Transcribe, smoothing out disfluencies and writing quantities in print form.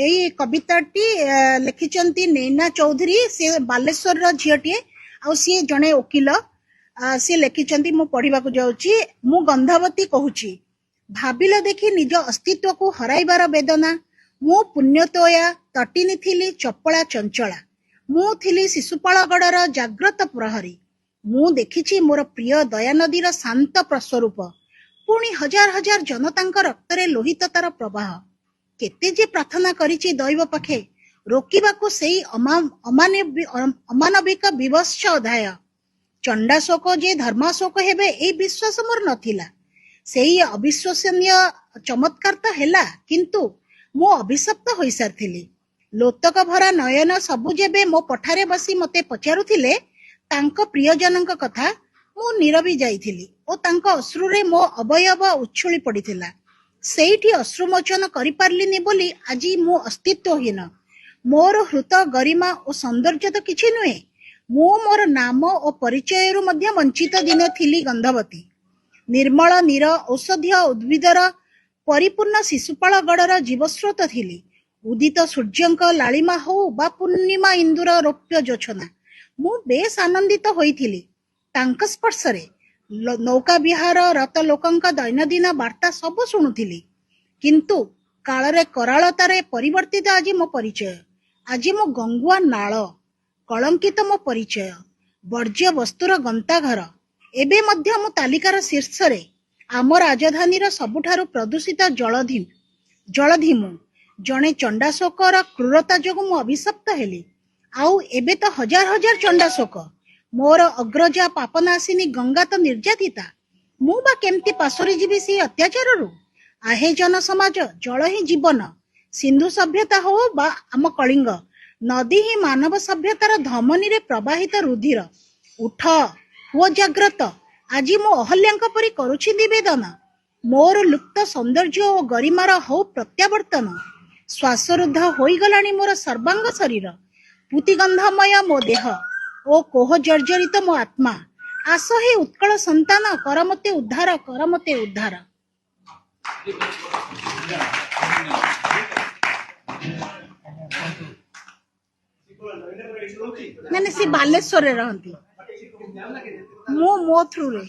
ଏଇ କବିତାଟି ଲେଖିଛନ୍ତି ନୈନା ଚୌଧୁରୀ। ସେ ବାଲେଶ୍ୱରର ଝିଅଟିଏ ଆଉ ସିଏ ଜଣେ ଓକିଲ। ସିଏ ଲେଖିଛନ୍ତି, ମୁଁ ପଢିବାକୁ ଯାଉଛି। ମୁଁ ଗନ୍ଧବତୀ କହୁଛି, ଭାବିଲ ଦେଖି ନିଜ ଅସ୍ତିତ୍ୱକୁ ହରାଇବାର ବେଦନା। ମୁଁ ପୁଣ୍ୟତୋୟା ତଟିନୀ ଥିଲି, ଚପଳା ଚଞ୍ଚଳା। ମୁଁ ଥିଲି ଶିଶୁପାଳଗଡ଼ର ଜାଗ୍ରତ ପ୍ରହରୀ। ମୁଁ ଦେଖିଛି ମୋର ପ୍ରିୟ ଦୟାନଦୀର ଶାନ୍ତ ପ୍ରସ୍ୱରୂପ, ପୁଣି ହଜାର ହଜାର ଜନତାଙ୍କ ରକ୍ତରେ ଲୋହିତ ତାର ପ୍ରବାହ। କେତେ ଯେ ପ୍ରାର୍ଥନା କରିଛି ଦୈବ ପାଖେ ରୋକିବାକୁ ସେଇ ଅମାନବିକ ବିଭତ୍ସ ଅଧ୍ୟାୟ। ଚଣ୍ଡାଶୋକ ଯେ ଧର୍ମାଶୋକ ହେବେ, ଏଇ ବିଶ୍ୱାସ ମୋର ନଥିଲା। ସେଇ ଅବିଶ୍ୱସନୀୟ ଚମତ୍କାର ତ ହେଲା, କିନ୍ତୁ ମୁଁ ଅଭିଶପ୍ତ ହୋଇସାରିଥିଲି। ଲୋତକ ଭରା ନୟନ ସବୁ ଯେବେ ମୋ ପଠାରେ ବସି ମତେ ପଚାରୁଥିଲେ ତାଙ୍କ ପ୍ରିୟଜନଙ୍କ କଥା, ମୁଁ ନିରବି ଯାଇଥିଲି ଓ ତାଙ୍କ ଅଶ୍ରୁରେ ମୋ ଅବୟବ ଉଛୁଳି ପଡିଥିଲା। ସେଇଠି ଅଶ୍ରୁମୋଚନ କରିପାରିଲିନି ବୋଲି ଆଜି ମୁଁ ଅସ୍ତିତ୍ୱହୀନ। ମୋର ହୃତ ଗରିମା ଓ ସୌନ୍ଦର୍ଯ୍ୟ ତ କିଛି ନୁହେଁ, ମୁଁ ମୋର ନାମ ଓ ପରିଚୟରୁ ମଧ୍ୟ ବଞ୍ଚିତ। ଦିନେ ଥିଲି ଗନ୍ଧବତୀ। ନିର୍ମଳ ନୀର, ଔଷଧୀୟ ଉଦ୍ଭିଦର ପରିପୂର୍ଣ୍ଣ ଶିଶୁପାଳଗଡ଼ର ଜୀବସ୍ରୋତ ଥିଲି। ଉଦିତ ସୂର୍ଯ୍ୟଙ୍କ ଲାଳିମା ହଉ ବା ପୂର୍ଣ୍ଣିମା ଇନ୍ଦୁର ରୌପ୍ୟ ଜୋଛନା, ମୁଁ ବେଶ ଆନନ୍ଦିତ ହୋଇଥିଲି ତାଙ୍କ ସ୍ପର୍ଶରେ। ନୌକା ବିହାର ରତ ଲୋକଙ୍କ ଦୈନନ୍ଦିନ ବାର୍ତ୍ତା ସବୁ ଶୁଣୁଥିଲି। କିନ୍ତୁ କାଳରେ କରାଳତାରେ ପରିବର୍ତ୍ତିତ ଆଜି ମୋ ପରିଚୟ। ଆଜି ମୁଁ ଗଙ୍ଗୁଆ ନାଳ, କଳଙ୍କିତ ମୋ ପରିଚୟ, ବର୍ଜ୍ୟ ବସ୍ତୁର ଗନ୍ତାଘର। ଏବେ ମଧ୍ୟ ମୁଁ ତାଲିକାର ଶୀର୍ଷରେ, ଆମ ରାଜଧାନୀର ସବୁଠାରୁ ପ୍ରଦୂଷିତ ଜଳଧି ମୁଁ। ଜଣେ ଚଣ୍ଡାଶୋକର କ୍ରୂରତା ଯୋଗୁଁ ମୁଁ ଅଭିଶପ୍ତ ହେଲି। ଆଉ ଏବେ ତ ହଜାର ହଜାର ଚଣ୍ଡାଶୋକ। ମୋର ଅଗ୍ରଜା ପାପନାଶିନୀ ଗଙ୍ଗା ତ ନିର୍ଯାତିତା, ମୁଁ ବା କେମିତି ପାଶୋରି ଯିବି ସେଇ ଅତ୍ୟାଚାରରୁ? ଆହେ ଜନ ସମାଜ, ଜଳ ହିଁ ଜୀବନ। ସିନ୍ଧୁ ସଭ୍ୟତା ହଉ ବା ଆମ କଳିଙ୍ଗ, ନଦୀ ହିଁ ମାନବ ସଭ୍ୟତାର ଧମନୀରେ ପ୍ରବାହିତ ରୁଧିର। ଉଠ, ହୁଅ ଜାଗ୍ରତ। ଆଜି ମୁଁ ଅହଲ୍ୟାଙ୍କ ପରି କରୁଛି ନିବେଦନ, ମୋର ଲୁପ୍ତ ସୌନ୍ଦର୍ଯ୍ୟ ଓ ଗରିମାର ହଉ ପ୍ରତ୍ୟାବର୍ତ୍ତନ। ଶ୍ୱାସରୁଦ୍ଧ ହୋଇଗଲାଣି ମୋର ସର୍ବାଙ୍ଗ ଶରୀର, ପୂତିଗନ୍ଧମୟ ମୋ ଦେହ ଓ କୋହ ଜର୍ଜରିତ ମୋ ଆତ୍ମା। ଆସ ହେ ଉତ୍କଳ ସନ୍ତାନ, କର ମତେ ଉଦ୍ଧାର, କର ମତେ ଉଦ୍ଧାର। ନାଇଁ, ସେ ବାଲେଶ୍ୱରରେ ରହନ୍ତି। ମୁଁ ମୋ ଥ୍ରୁରେ।